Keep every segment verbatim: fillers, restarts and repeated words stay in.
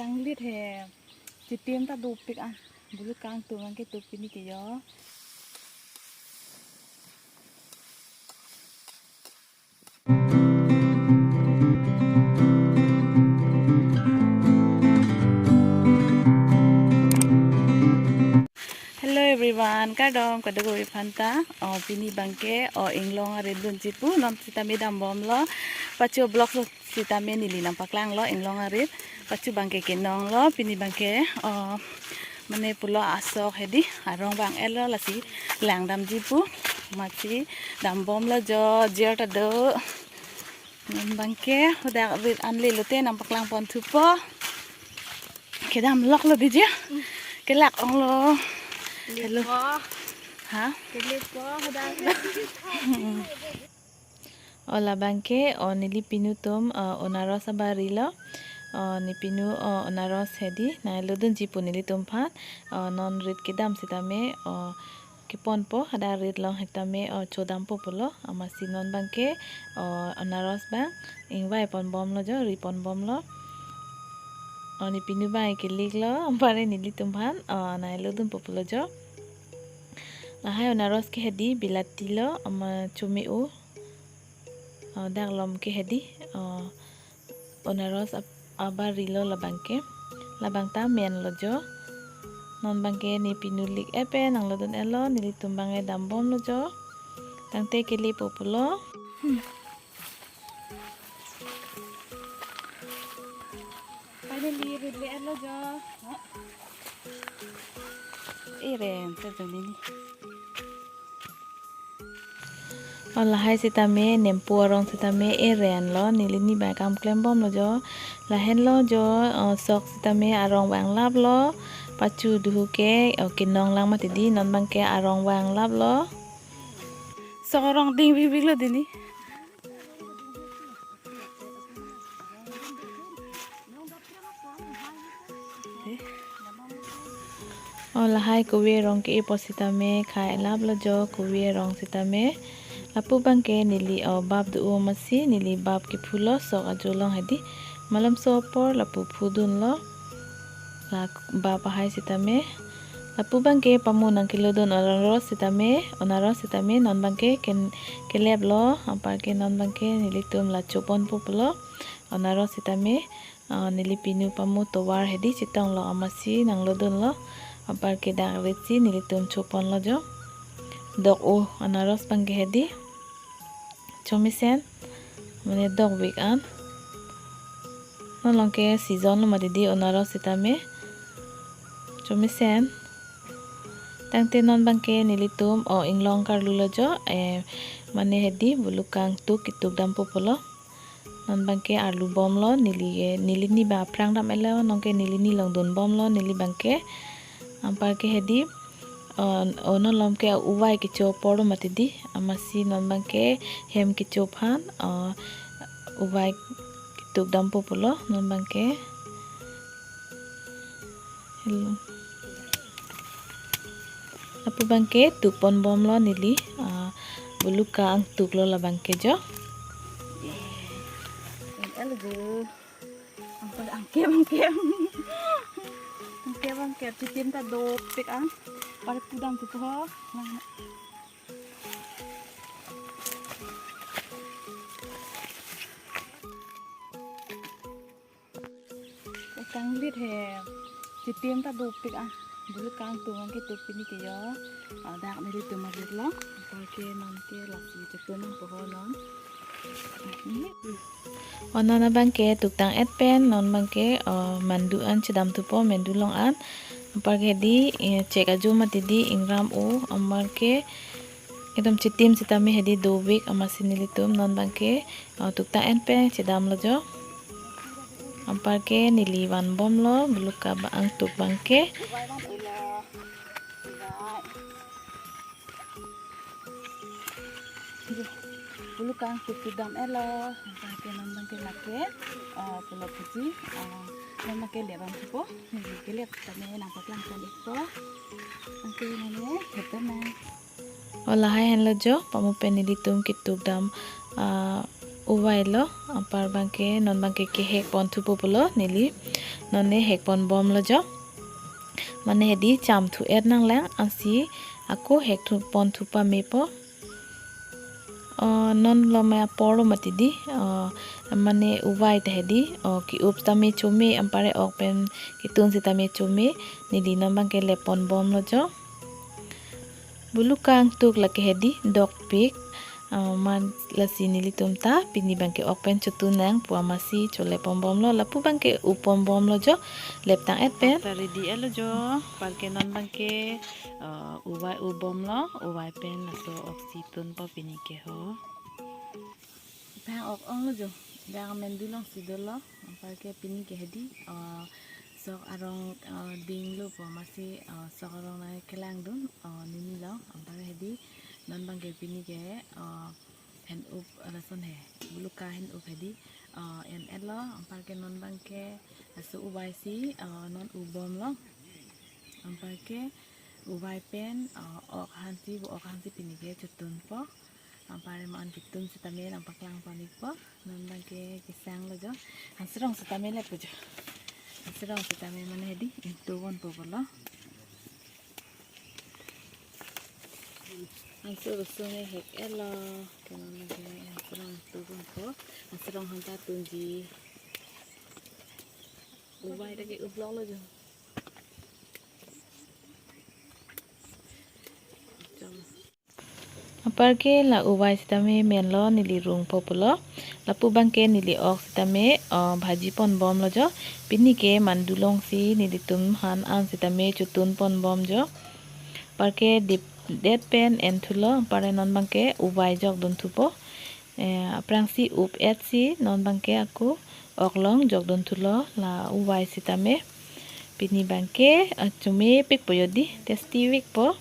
Kanglit he. Chitim ta dopik an. Bulu kangtung an ketuk pini ke jo. Hello everyone, kardom kadokave aphanta. O, pini abangke, o, inglong arit dunji pu, non sitame dambomlo. Pacho vlog lo sitame neli nangpaklanglo inglong arit. Pacho abangke kenonglo, pini abangke, o, mane pulo asok hedi, arong vang-etlo lasi langdamji pu. Amatsi dambomlo jo, jer ta do. Non abangke, hadak rit an le lote nangpaklang pon thupo. Kedam loklo diji. Kelak onglo. Hello. Lepo. Ha? Kelepo, hadak. O labangke, o neli pinu atum, o, anaros abari lo. O ne pinu, o, anaros hedi, nanglo dunji pu nelitum aphan. O non rit kedam sitame, o keponpo, hadak rit along sitame, o chodampo pulo. Amatsi non abangke, o anaros abang ingvai ponbomlo jo, ri ponbomlo. O ne pinu abang keliklo, anpar ke nelitum aphan, o nanglo dunpo pulo jo. Lahai anaros ke hedi, bilati lo, amat chome-o. O dak along ke hedi, o anaros ab-, abari lo labangke. Labang ta menlo jo. Non abangke ne pinu lik-et pen nanglo dun-etlo, nelitum abangke dambomlo jo. Tangte kelepo pulo. Finally, rit le-etlo jo. Eren, ta jo neli. O lahai sitame, nempo arong sitame, erenlo, neli ni abang kam klembomlo jo. Lahenlo jo, o, sok sitame arong vanglaplo. Pacho duhu ke, o, kenong lang mati di, non abangke arong vanglaplo. Sok arong ding bibik lo dini. O lahai kove arong ke-epo sitame khai laplo jo, kove arong sitame. Lapu abangke neli, o, bap do-o amatsi neli bap kephulo sok ajo along hedi. Malomso apor lapu phudunlo. La bap ahai sitame. Lapu abangke pamo nangkelo dun anaros sitame, anaros sitame non abangke ken-, keleplo, anpar ke non abangke nelitum la choponpo pulo. Anaros sitame, ah, neli pinu pamo tovar hedi chetonglo amatsi nanglo dunlo. Anpar ke dak ritsi nelitum choponlo jo. Dok-o anaros abangke hedi. Chomesen, mane dokvik an. Non along ke season lo mati di anaros sitame. Chomesen. Tangte non abangke nelitum, o, inglong karlulo jo, eh, mane hedi bulu kangtuk ketuk dampo pulo. Non abangke arlu bomlo, neli, eh, neli ni abang aphrang dam-etlo, non ke neli ni along dunbomlo, neli abangke. Anpar ke hedi, o, o non along ke uvai kecho apor lo mati di, amatsi non abangke hem kecho aphan, o, uvai ketuk dampo pulo, non abangke. Hello. Lapu abangke tuk ponbomlo neli, ah, bulu kangtuk lo labangke jo. Hello. Angke, angke, angke. Angke, angke. Chitim ta dopik an. Pare pudam tu ho. Kanglit he. Chitim ta dopik ah. Bulu kangtung an ketuk pini ke jo. Ah, dak nelitum arit lo. Anpar ke non ke lasi chitim an poho non. O non abangke tuktang-et pen, non abangke, o, mandu an chedam thupo, mandu long an. Anpar ke di, eh, chek ajo mati di, ingram o, anpar ke, ekdom chitim sitame hedi dovik amatsi nelitum non abangke, ah, tuktang-et pen chedamlo jo. Anpar ke neli vanbomlo, bulu kangtuk abangke. Bulu kangtuk kedam-etlo, anpar ke non abangke lake, ah, pulo puji, ah, non abangke le vanpo, neli ke le tame nangpaklang tame po. Anke nane, hetan na. O lahai henlo jo, pamo pen nelitum ketuk dam, ah, Uvai lo, anpar abangke, non abangke kehek pon thupo pulo neli. Non ne hek pon bomlo jo. Mane hedi cham thu-et nanglang, ansi ako hek thu pon thu pamepo. O, non lo me apor lo mati di. O, mane uvai ta hedi. O, ki-up tame chome, anpar ke ok pen ketun sitame chome. Neli non abangke lep pon bomlo jo. Bulu kangtuk lake hedi, dokpik. O, man lasi nelitum ta pini abangke ok pen chotun nang pu amatsi cholep pon bomlo, lapu abangke up pon bomlo jo, lep tang-et pen. Ta ready-et lo jo, anpar ke non abangke, eh, uvai up bomlo, uvai pen laso oksi tunpo pini ke ho. Pang ok onglo jo, dak amen dulongsi dolo, anpar ke pini ke hedi, eh, sok arong, eh, dinglo pu amatsi, eh, sok arong nangkelangdun, eh, nini lo, anpar ke hedi, non abangke pini ke, eh, hen up lason he, bulu ka hen up hedi, eh, en-et lo, anpar ke non abangke, laso uvai si, eh, non up bomlo, anpar ke uvai pen, eh, ok hansi, bu ok hansi pini ke chotunpo. Anpar ke man ketun sitame nangpaklang pon-ikpo. Non abangke kesang lo jo. Hanserong sitame lepo jo. Hanserong sitame mane hedi, ingtu ponpo pulo. Hanserong sitame hek-et lo. Ke non abangke hanserong ingtu ponpo. Hanserong aphan ta tunji. Uvai ta ke-up longlo jo. Anpar ke la uvai sitame menlo, neli rungpo pulo. Lapu abangke neli ok sitame, o, bhaji pon bomlo jo. Pini ke man dulongsi nelitum han an sitame chotun pon bom jo. Anpar ke dip det pen en thulo, anpar ke non abangke uvai jokdun thupo. Eh, aphrangsi up-et si non abangke ako ok along jokdun thulo la uvai sitame. Pini abangke, eh, chomepikpo jo di, tasty pikpo.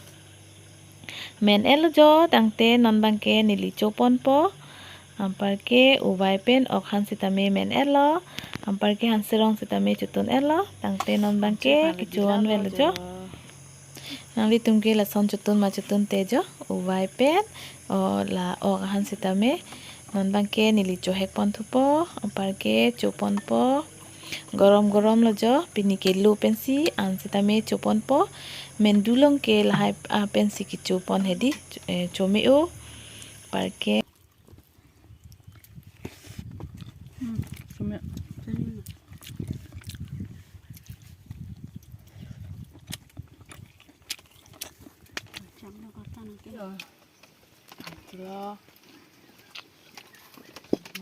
Men-et lo jo, tangte non abangke neli cho ponpo. Anpar ke uvai pen ok han sitame men-et lo. Anpar ke hanserong sitame chotun-et lo. Tangte non abangke kecho-an vet lo jo. Nanglitum ke lason chotun ma chotun te jo. Uvai pen, o, la ok han sitame. Non abangke neli cho hek pon thupo. Anpar ke cho ponpo. Gorom gorom lo jo, pini ke lo pensi an sitame cho ponpo. Men dulong ke lahai, ah, pensi kecho pon hedi, eh, chome-o. Anpar ke. Hmm, chome. Cham lo kata nang ke. Lo.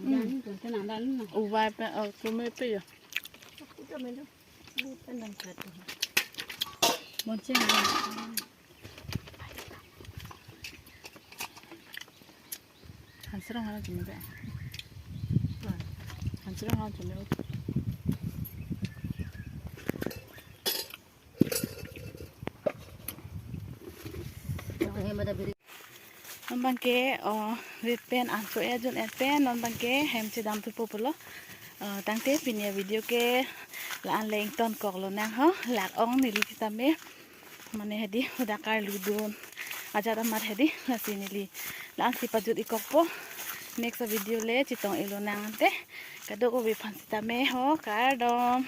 Hmm. Uvai pen, oh, chome pe ya. Boncheng. Hanserong hala chome pe. Hanserong hala chome. Non abangke, o, rit pen an cho-et jun-et pen, non abangke hem chedam thupo pulo. O, tangte pini avideo ke la-an le ingtonkok lonang ho, lak ong neli sitame. Mane hedi, hadak karludun ajat amat hedi, lasi neli la-ansi pajut-ikkokpo. Next avideo le chetong-ik lonang ante. Kadokave aphan sitame ho, kardom.